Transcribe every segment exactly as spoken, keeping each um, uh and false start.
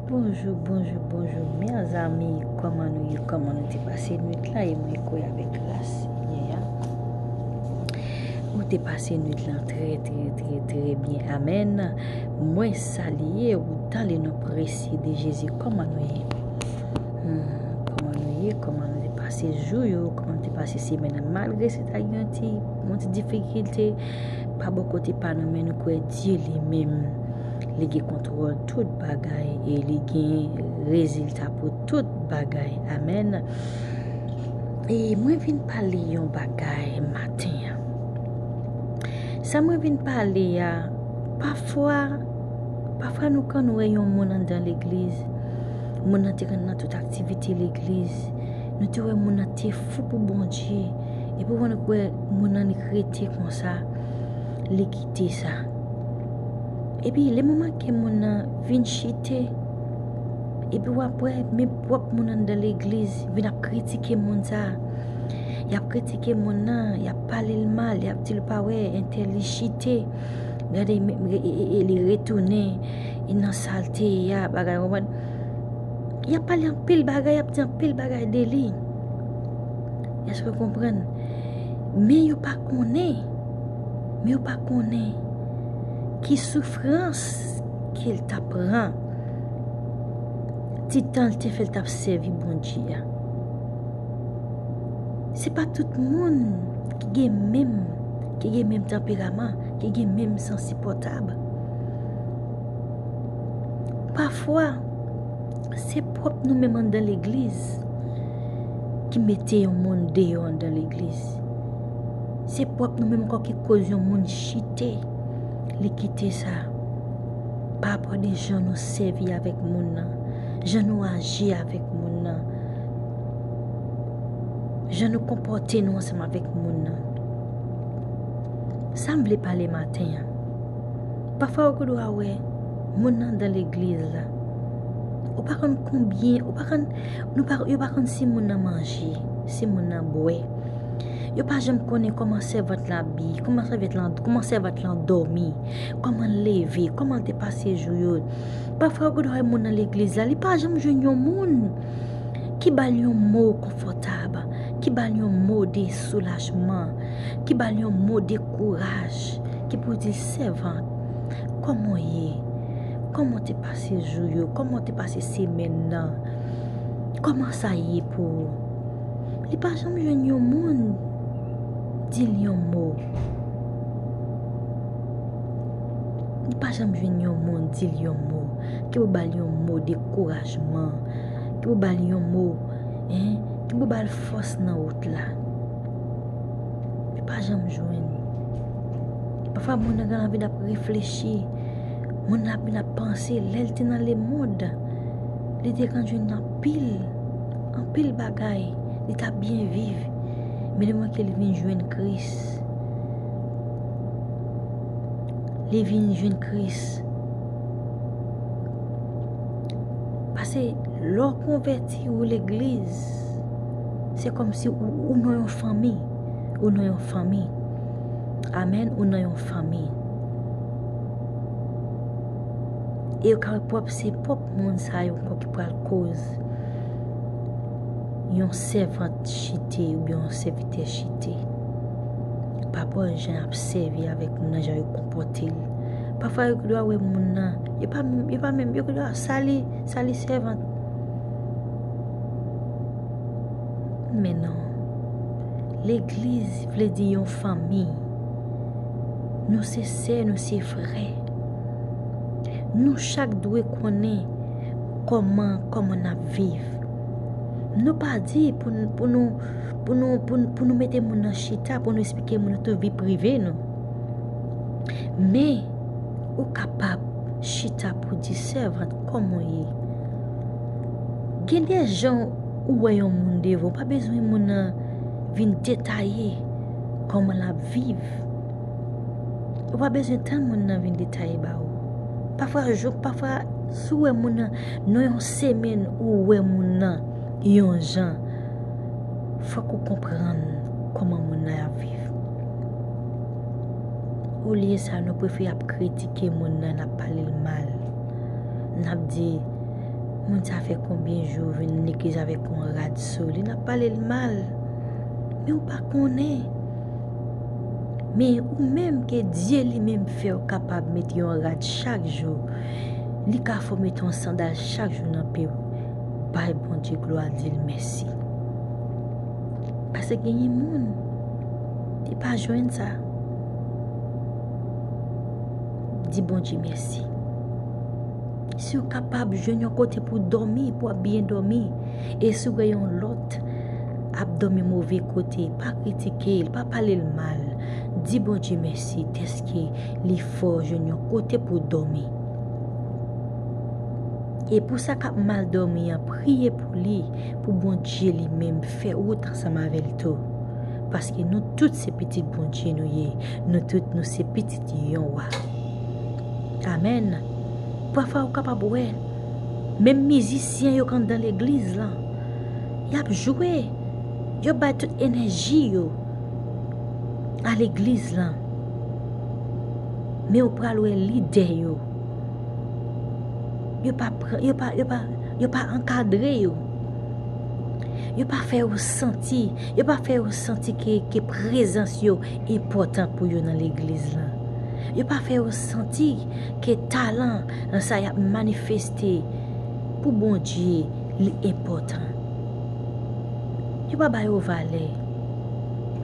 Bonjou, bonjou, bonjou, mèzanmi. Kòman nou ye? Kòman nou te pase nwit la? E mwen kwè avèk gras Senyè a, ou te pase nwit lan trè, trè, trè, trè byen. Amèn. Mwen salye ou dans le nom précieux de Jésus. Kòman nou ye? Hmm, kòman nou ye? Kòman nou te pase jou yo? Kòman nou te pase semèn nan? Malgre se ta gen yon ti, yon ti difikilte pa bò kote pa nou, men nou kwè Dye li menm, li gen kontwòl tout bagay e li gen rezilta pou tout bagay. Amèn. E mwen vin pale yon bagay maten an. Sa mwen vin pale a, pafwa, pafwa nou konn wè yon moun anndan legliz, moun nan te konn nan tout aktivite legliz, nou te wè moun nan te fou pou Bondye, epi w konn wè moun nan li rete konsa, li kite sa. Epi lè moman ke moun nan vin chite, epi w ap wè men pwòp moun anndan legliz vin ap kritike moun sa. Y ap kritike moun nan, y ap pale l mal, y ap di l pa wè entèl li chite. Gade, e, e, e, e, li retounen, e nan sa l te ye a, bagay, konprann? Y ap pale anpil bagay, y ap di anpil bagay de li. Èske w konprann? Men yo pa konnen, men yo pa konnen ki soufrans ke l t ap pran. Ti tan l te fè l t ap sèvi Bondye a. Se pa tout moun ki gen menm, ki gen menm tanperaman, ki gen menm sansipòtab. Pafwa, se pwòp nou menm anndan legliz ki mete yon moun deyò anndan legliz. Se pwòp nou menm ankò ki koz yon moun chite, li kite sa. Pa rapò de jan nou sèvi avèk moun nan, jan nou aji avèk moun nan, jan nou konpòte nou ansanm avèk moun nan. Sa m vle pale maten an. Pafwa ou gen dwa wè moun nan anndan legliz la. Ou pa konn konbyen, ou pa konn, nou pa, yo pa konn si moun nan manje, si moun nan bwè. Yo pa janm konnen kòman sèvant la abiye, kòman sèvant lan, kòman sèvant lan dòmi, kòman l leve, kòman l te pase jou yo. Pafwa ou gen dwa wè moun nan legliz la, li pa janm jwenn yon moun ki ba l yon mo konfòtab, ki ba l yon mo de soulajman, ki ba l yon mo de kouraj, ki pou di l, sèvant, kòman w ye? Kòman w te pase jou yo? Kòman w te pase semèn nan? Kòman sa ye pou ou? Li pa janm jwenn yon moun di l yon mo. Li pa janm jwenn yon moun di l yon mo. Ki pou ba l yon mo dekourajman. Ki pou ba l yon mo, en, ki pou ba l fòs nan wout la. Li pa janm jwenn. Pafwa, moun nan gen anvi l ap reflechi. Moun nan ap vin ap panse, lè l te nan lemonn, li te konn jwenn anpil, anpil bagay, li t ap byen viv. Men lè moman ke li vin jwenn Kris, li vin jwenn Kris. Paske lè w konvèti ou legliz, se kòmsi ou, ou nan yon fanmi. Ou nan yon fanmi. Amèn, ou nan yon fanmi. E yo ka wè pwòp, se pwòp moun sa yo ankò ki pral koz yon sèvant chite oubyen yon sèvitè chite. Pa rapò jan y ap sèvi avèk moun nan, jan yo konpòte l. Pafwa yo gen dwa wè moun nan, yo pa menm, yo pa menm, yo gen dwa sali, sali sèvant. Men non. Legliz vle di yon fanmi. Nou se sè, nou se frè. Nou chak dwe konnen kòman, kòman n ap viv. Nou pa di pou n, pou nou, pou nou, pou, pou nou mete moun nan chita, pou nou esplike moun nan tout vi prive nou. Men, ou kapab chita pou di, sèvant, kòman w ye? Gen de jan ou wè yon moun devan, ou pa bezwen moun nan vin detaye kòman l ap viv. Ou pa bezwen tann moun nan vin detaye ba ou. Pafwa, jou, pafwa, si w wè moun nan, nan yon semèn, ou wè moun nan yon jan, fòk ou konprann kòman moun nan ap viv. Olye sa, nou prefere ap kritike moun nan, n ap pale l mal. N ap di, Moun sa fè konbyen jou vin legliz avèk yon rad sou li, n ap pale l mal. Men ou pa konnen. Men ou menm ke Dye li menm fè w kapab mete yon rad chak jou. Li ka fè w mete yon sandal chak jou nan pye w. Bay Bondye glwa, di l mèsi. Paske genyen moun, li pa jwenn sa. Di Bondye mèsi. Si w kapab jwenn yon kote pou w dòmi, pou w ap byen dòmi, e si w gen yon lòt ap dòmi move kote, pa kritike l, pa pale l mal. Di Bondye mèsi dèske li fè w jwenn yon kote pou w dòmi. E pou sa k ap mal dòmi an, priye pou li, pou Bondye li menm fè wout ansanm avè l tou. Paske nou tout se pitit Bondye nou ye. Nou tout nou se pitit yon wa. Amèn. Pafwa ou kapab wè, menm mizisyen yo k anndan legliz lan, y ap jwe, yo bay tout enèji yo a legliz lan. Men ou pral wè lidè yo, yo pa pran, yo pa, yo pa, yo pa ankadre yo. Yo pa fè yo santi, yo pa fè yo santi ke, ke prezans yo enpòtan pou yo nan legliz lan. Yo pa fè yo santi ke talan sa y ap manifeste pou Bondye li enpòtan. Yo pa ba yo valè.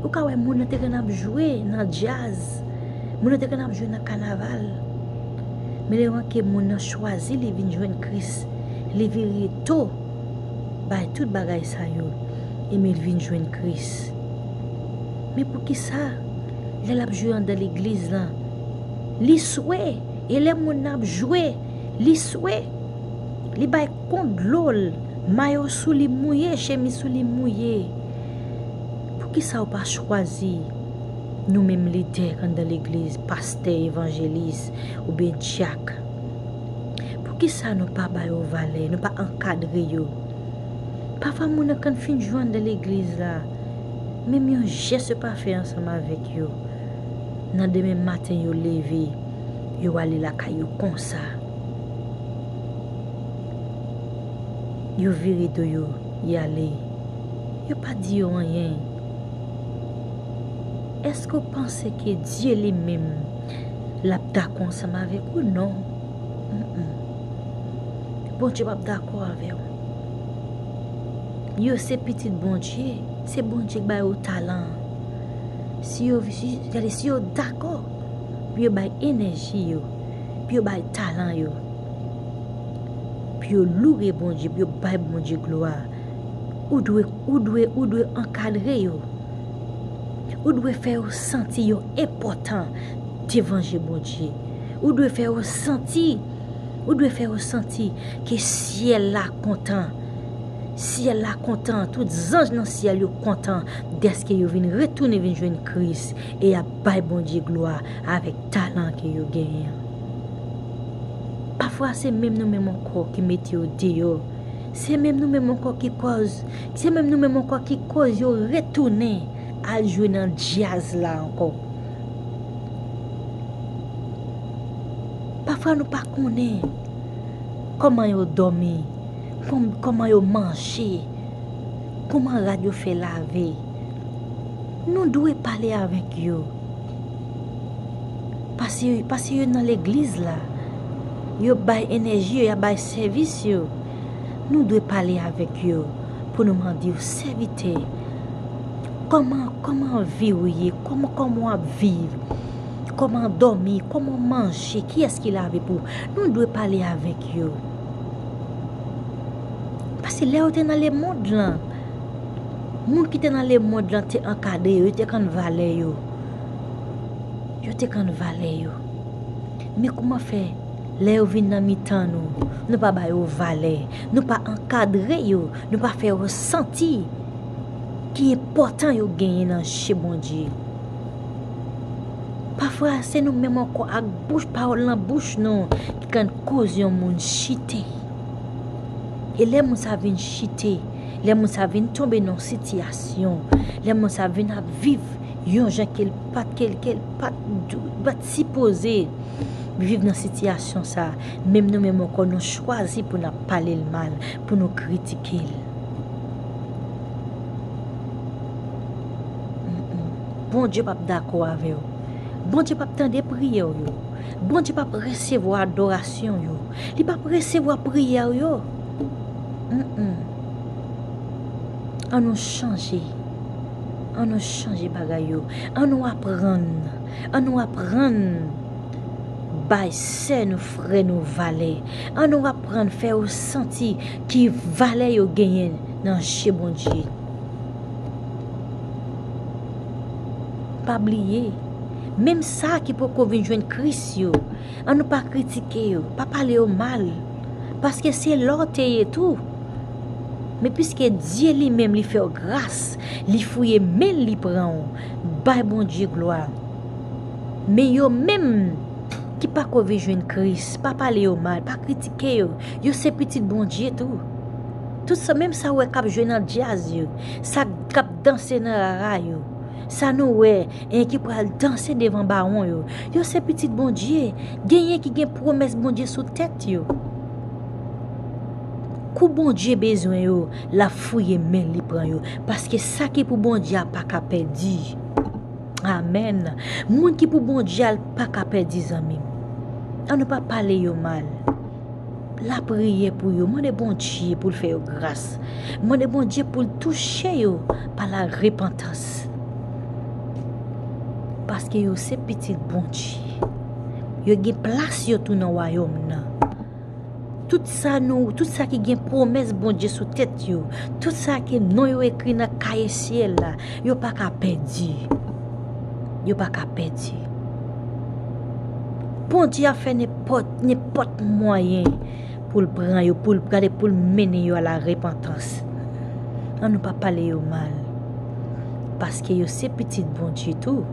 Ou ka wè moun nan te konn ap jwe nan djaz, moun nan te konn ap jwe nan kanaval. Men lè w ke moun nan chwazi li vin jwenn Kris, li vire do bay tout bagay sa yo, epi l vin jwenn Kris. Men poukisa, lè l ap jwe anndan legliz lan, li swe, e lè moun nan ap jwe, li swe, li bay kont dlo l, mayo sou li mouye, chemiz sou li mouye. Poukisa ou pa chwazi nou menm lidè k anndan legliz, pastè, evanjelis, oubyen dyak? Poukisa nou pa ba yo valè, nou pa ankadre yo? Pafwa moun nan konn fin jwe anndan legliz la, menm yon jès yo pa fè ansanm avèk yo. Nan demen maten yo leve, yo ale lakay yo konsa. Yo vire do yo, y ale. Yo pa di yo anyen. Èske w panse ke Dye li menm l ap dakò ansanm avèk ou? Non. Mm-mm. Bondye p ap dakò avè w. Yo se pitit Bondye, se Bondye k ba yo talan an. Si yo, si, gade, si yo dakò pou yo bay enèji yo, pou yo bay talan yo, pou yo loure Bondye, pou yo bay Bondye glwa, ou dwe, ou dwe, ou dwe ankadre yo. Ou dwe fè yo santi yo enpòtan devan je Bondye. Ou dwe fè yo santi, ou dwe fè yo santi ke syèl la kontan. Syèl la kontan, tout zanj nan syèl yo kontan dèske yo vin retounen vin jwenn Kris e y ap bay Bondye glwa avèk talan ke yo genyen an. Pafwa se menm nou menm ankò ki mete yo deyò. Se menm nou menm ankò ki kòz, se menm nou menm ankò ki kòz yo retounen al jwe nan djaz la ankò. Pafwa nou pa konnen kòman yo dòmi, kòm-, kòman yo manje, kòman rad yo fè lave. Nou dwe pale avèk yo. Pase, pase yo nan legliz la. Yo bay enèji yo, y ap bay sèvis yo. Nou dwe pale avèk yo pou nou mande yo, sèvitè, kòman, kòman vi w ye? Kòman, kòman w ap viv? Kòman w dòmi? Kòman w manje? Kiyès ki lave pou ou? Nou dwe pale avèk yo. Paske lè yo te nan lemonn lan, moun ki te nan lemonn lan te ankadre yo, yo te konn valè yo. Yo te konn valè yo. Men kòman fè, lè yo vin nan mitan nou, nou pa ba yo valè, nou pa ankadre yo, nou pa fè yo santi ki enpòtan yo genyen nan je Bondye? Pafwa, se nou menm ankò ak bouch, pawòl nan bouch nou ki konn koz yon moun chite. E lè moun sa vin chite, lè moun sa vin tonbe nan yon sitiyasyon, lè moun sa vin ap viv yon jan ke l pa t, ke l, ke l pa t, pa t sipoze, viv nan sitiyasyon sa, menm nou menm ankò, nou chwazi pou n ap pale l mal, pou nou kritike l. Mm-mm. Bondye p ap dakò avè w. Bondye p ap tande priyè w yo. Bondye p ap resevwa adorasyon w yo. Li p ap resevwa priyè w yo. Mm-mm. An nou chanje. An nou chanje bagay yo. An nou aprann. An nou aprann bay sè nou, frè nou valè. An nou aprann fè yo santi ki valè yo genyen nan je Bondye. Pa bliye, menm sa ki poko vin jwenn Kris yo, an nou pa kritike yo, pa pale yo mal, paske se la w te ye tou. Men piske Dye li menm li fè w gras, li fouye men l, li pran w, bay Bondye glwa. Men yo menm ki pako vin jwenn Kris, pa pale yo mal, pa kritike yo. Yo se pitit Bondye tou. Tout sa, menm sa w wè k ap jwe nan djaz yo, sa k ap danse nan rara yo, sa nou wè, en, ki pral danse devan bawon yo, yo se pitit Bondye. Genyen ki gen pwomès Bondye sou tèt yo. Kou Bondye bezwen yo, l ap fouye men l, li pran yo. Paske sa ki pou Bondye a pa ka pèdi. Amèn. Moun ki pou Bondye a, l pa ka pèdi, zanmi m. An nou pa pale yo mal. Lapriyè pou yo. Mande Bondye pou l fè yo gras. Mande Bondye pou l touche yo pa la repantans. Paske yo se pitit Bondye. Yo gen plas yo tou nan wayòm nan. Tout sa nou, tout sa ki gen pwomès Bondye sou tèt yo, tout sa ke non yo ekri nan kaye syèl la, yo pa ka pèdi. Yo pa ka pèdi. Bondye ap fè nenpòt, nenpòt mwayen pou l pran yo, pou l gade, pou l mennen yo a la repantans. An nou pa pale yo mal. Paske yo se pitit Bondye tou.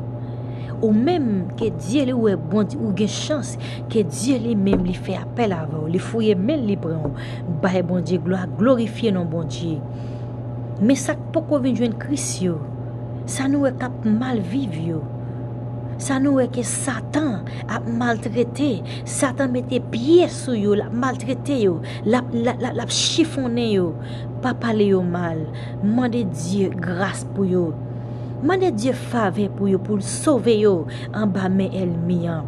Ou menm ke Dye li wè Bondye, ou gen chans ke Dye li menm li fè apèl avè w, li fouye men l, li pran w. Bay Bondye glwa, glorifye non Bondye. Men sa k poko vin jwenn Kris yo, sa nou wè k ap mal viv yo, sa nou wè ke Satan ap maltrete, Satan mete pye sou yo, l ap maltrete yo, l ap, l ap, l ap, l ap chifonnen yo, pa pale yo mal. Mande Dye gras pou yo. Mande Dye favè pou yo, pou l sove yo anba men ènmi an.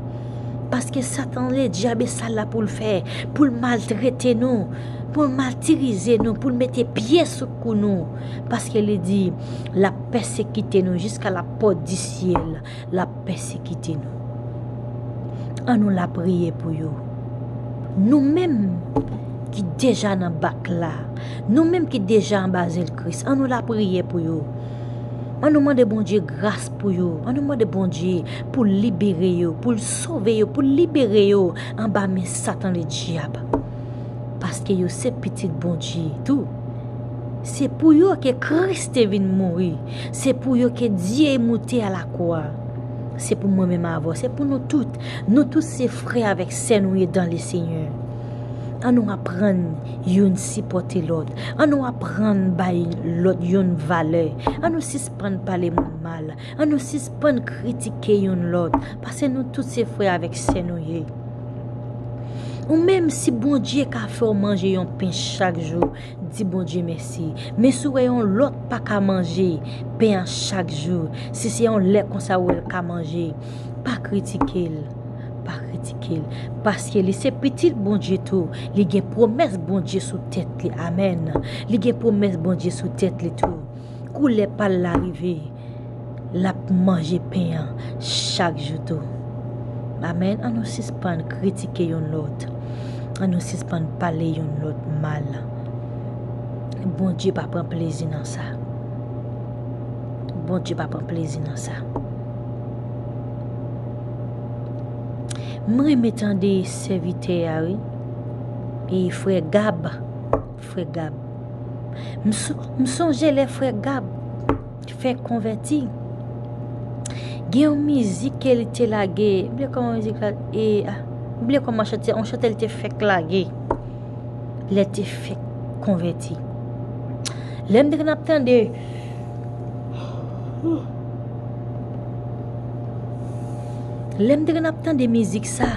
Paske Satan, ledyab, e sa l la pou l fè, pou l maltrete nou, pou l matirize nou, pou l mete pye sou kou nou. Paske li di, l ap pèsekite nou jiska lapòt di syèl, l ap pèsekite nou. An nou lapriyè pou yo. Nou menm ki deja nan bak la, nou menm ki deja anba zèl Kris, an nou lapriyè pou yo. An nou mande Bondye gras pou yo. An nou mande Bondye pou l libere yo, pou l sove yo, pou l libere yo anba men Satan ledyab. Paske yo se pitit Bondye tou. Se pou yo ke Kris te vin mouri. Se pou yo ke Dye moute a lakwa. Se pou mwen menm avè w. Se pou nou tout. Nou tout se frè avèk sè nou ye dans le Seigneur. An nou aprann youn sipòte lòt. An nou aprann bay lòt youn valè. An nou sispann pale moun mal. An nou sispann kritike youn lòt. Paske nou tout se frè avèk sè nou ye. Ou menm, si Bondye ka fè w manje yon pen chak jou, di Bondye mèsi. Men si w wè yon lòt pa ka manje pen an chak jou, si se yon lè konsa w wè l ka manje, pa kritike l. Pa kritike l. Paske li se pitit Bondye tou. Li gen pwomès Bondye sou tèt li. Amèn. Li gen pwomès Bondye sou tèt li tou. Kou lè pa l la rive, l ap manje pen an chak jou tou. Amèn. An nou sispann kritike youn lòt. An nou sispann pale youn lòt mal. Bondye pa pran plezi nan sa. Bondye pa pran plezi nan sa. M renmen tande sèvitè a, wi. E frè Gab. Frè Gab. M so-, m sonje lè frè Gab fèk konvèti. Gen yon mizik ke li te lage, m bliye kòman mizik la, e, ah, m bliye kòman chante, yon chante li te fèk lage. Lè te fèk konvèti. Lè m te konn ap tande, lè m te konn ap tande mizik sa,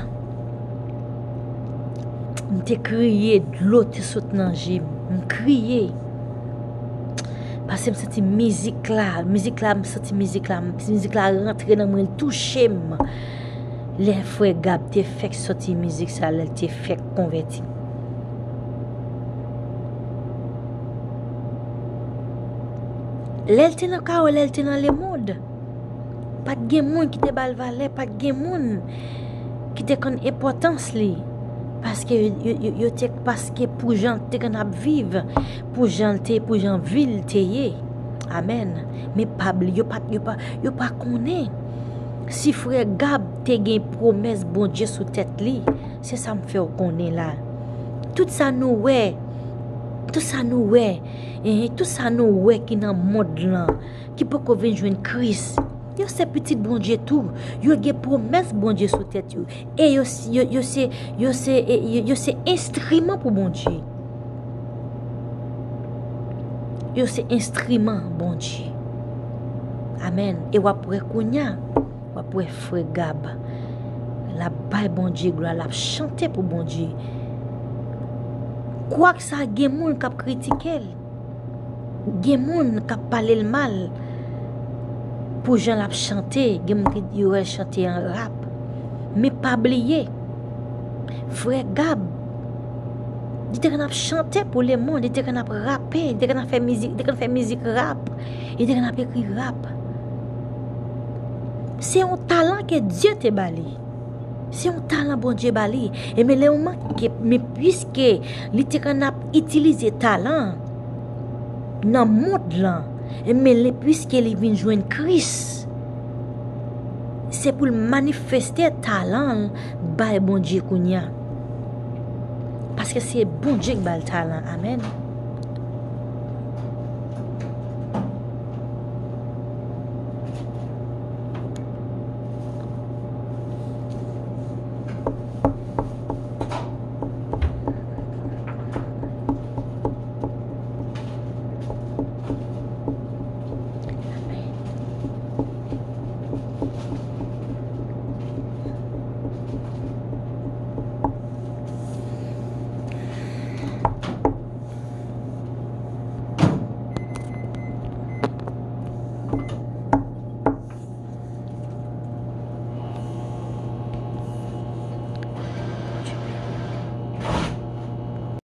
M te kriye, dlo te sot nan je m. M kriye. Paske m santi mizik la, mizik la, m santi mizik la, mizik la rantre nan mwen, l touche m. Lè frè Gab te fèk sòti mizik sa, lè l te fèk konvèti. Lè l te nan kawo, lè l te nan lemonn, pa t gen moun ki te ba l valè, pa t gen moun ki te konn enpòtans li. Paske yo, yo, yo, yo te, paske pou jan l te konn ap viv, pou jan l te, pou jan vi l te ye. Amèn. Men pa bliye, yo pa, yo pa, yo pa konnen si frè Gab te gen pwomès Bondye sou tèt li. Se sa m fè w konnen la. Tout sa nou wè, tout sa nou wè, eh, tout sa nou wè ki nan mond lan, ki poko vin jwenn Kris, yo se pitit Bondye tou. Yo gen pwomès Bondye sou tèt yo. E yo, yo, yo se, yo se, e, yo, yo se enstriman pou Bondye. Yo se enstriman Bondye. Amèn. E w ap wè kounye a, w ap wè frè Gab, l ap bay Bondye glwa, l ap chante pou Bondye. Kwak sa, gen moun k ap kritike l. Gen moun k ap pale l mal pou jan l ap chante, gen moun ki di yo wè l chante an rap. Men pa bliye, frè Gab, li te konn ap chante pou lemonn, li te konn ap rape, li te konn ap fè mizik, li te konn fè mizik rap, li te konn ap ekri rap. Se yon talan ke Dye te ba li. Se yon talan Bondye ba li. E men lè w manke, men piske li te konn ap itilize talan nan mond lan, e men lè, piske li vin jwenn Kris, se pou l manifeste talan l bay Bondye kounye a. Paske se Bondye ki ba l talan. Amèn.